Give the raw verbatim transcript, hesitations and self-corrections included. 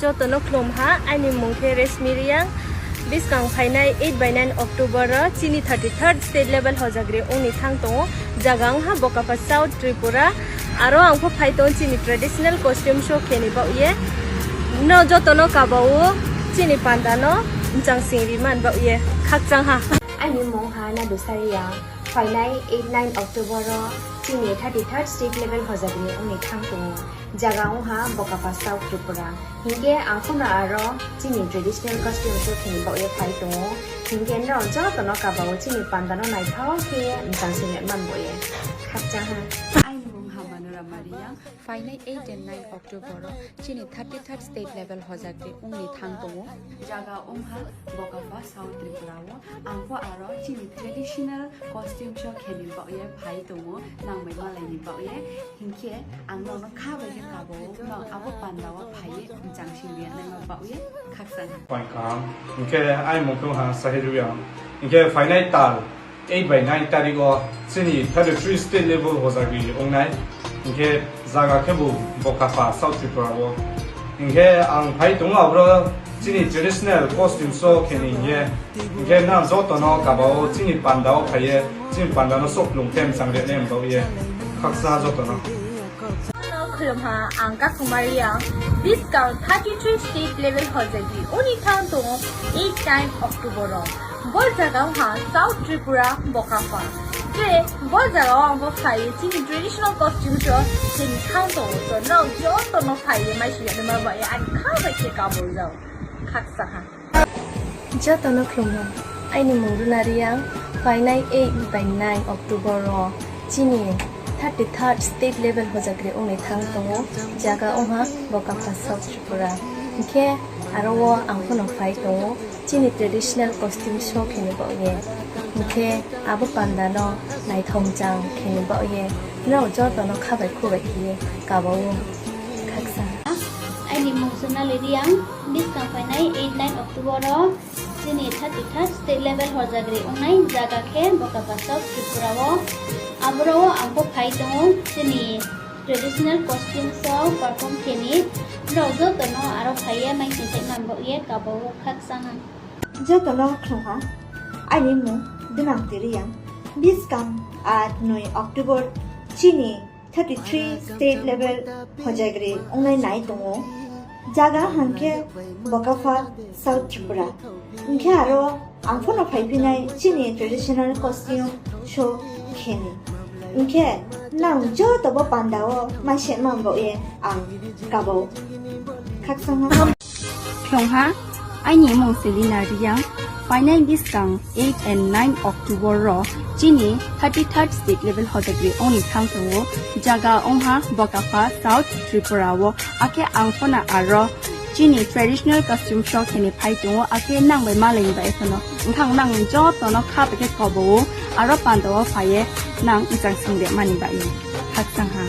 Joto no khlum ha, aini mmung khe Reshmi Reang. Buskang phainai eight by nine October wo chini thirty-third state level hojagri ong ni thanng tong ou. Zaga ong ha Bokapha, South Tripura. Aro ang pho phai tong ou chini traditional costume show khe ni baoh ye. Nrao joto no kaba ou chini panda no mchang sing ri man baoh ye. Khakchang ha. Aini mmung ha Nadusari Reang. Phainai eight nine October wo chini thirty-third state level hojagri ong ni thanng tong ou. Zaga ong ha Bokapha, South Tripura. Hing khe ang pho no aro chini traditional costume show khe ni baoh ye phai tong ou. Hing khe nrao joto no kaba ou chini panda no naithao khe mchang sing ri man baoh ye. Khakchang ha. Aini mmung ha Manorama Reang. Phainai eight and nine October wo chini thirty-third state level hojagri ong ni thanng tong ou. Zaga ong ha Bokapha, South Tripura wo. Ang pho aro chini traditional costume show khe ni baoh ye phai tong ou, nang bai malai ni baoh ye. Hing khe ang nrao no kha bai khe kaba ou, nrao abo panda wo phai ye mchang sing ri naima baoh ye. Khakchang ha. Phaikha, hing khe aini mmung khe ha Sahir Reang. Hing khe phainai tal eight by nine tarik wo chini thirty-three state level hojagri ong nai. Hing khe zaga khebu Bokapha, South Tripura wo. Hing khe ang phai tong ou abro chini traditional costume show khe ni hing ye. Hing khe nang joto no kaba ou chini panda wo phai ye, chini panda no souhplung khe mchang ri nai baoh ye. Khakchang joto no. Joto no khlum ha, ang Kakhumari Reang. Buskang thirty-three state level hojagri ong ni thanng tong ou eight nine October wo. Bo zaga ong ha South Tripura, Bokapha. Je bo zaga wo ang pho phai ye chini traditional costume show khe ni thanng tong ou. To nrao joto no phai ye mai sing ya naima baoh ye ang kha bai khe kaba ou. Khakchang ha. Joto no khlum ha. Aini mmung Runa Reang. Phainai eight by nine October wo chini thirty-third state level hojagri ong ni thanng tong ou. Zaga ong ha Bokapha, South Tripura. Hing khe aro wo ang pho no phai tong ou chini traditional costume show khe ni baoh ye. Hing khe abo panda no naithao mchang khe ni baoh ye. Nrao joto no kha bai khu bai khe ye kaba ou. Khakchang ha. Aini mmung Sonali Reang. Buskang phainai eight nine October wo chini thirty-third state level hojagri ongnai zaga khe Bokapha, South Tripura wo. Aboro wo ang pho phai tong ou chini traditional costume show perform khe ni. Nrao joto no aro phai ye mai sing thaima baoh ye kaba ou. Khakchang ha. Joto no khlum ha. Aini mmung Dunangti Reang. Buskang aat noi October chini thirty-three state level hojagri ongnai nai tong ou. Zaga hing khe Bokapha, South Tripura. Hing khe aro ang pho no phaiphi nai chini traditional costume show khe ni. Hing khe nang joto bo panda wo mai se man baoh ye ang kaba ou. Khakchang ha. Khlum ha, aini mmung Selina Reang. Phainai buskang eight and nine October wo chini thirty-third state level hojagri ong ni thanng tong ou. Zaga ong ha Bokapha, South Tripura wo. Akhe ang pho no aro chini traditional costume show khe ni phai tong ou. Akhe nang bai malai ni baoh ye pho no. Ongkha nang joto no kha bai khe kaba ou. Aro panda wo phai ye nang mchang sing ri mani baoh ye. Khakchang ha.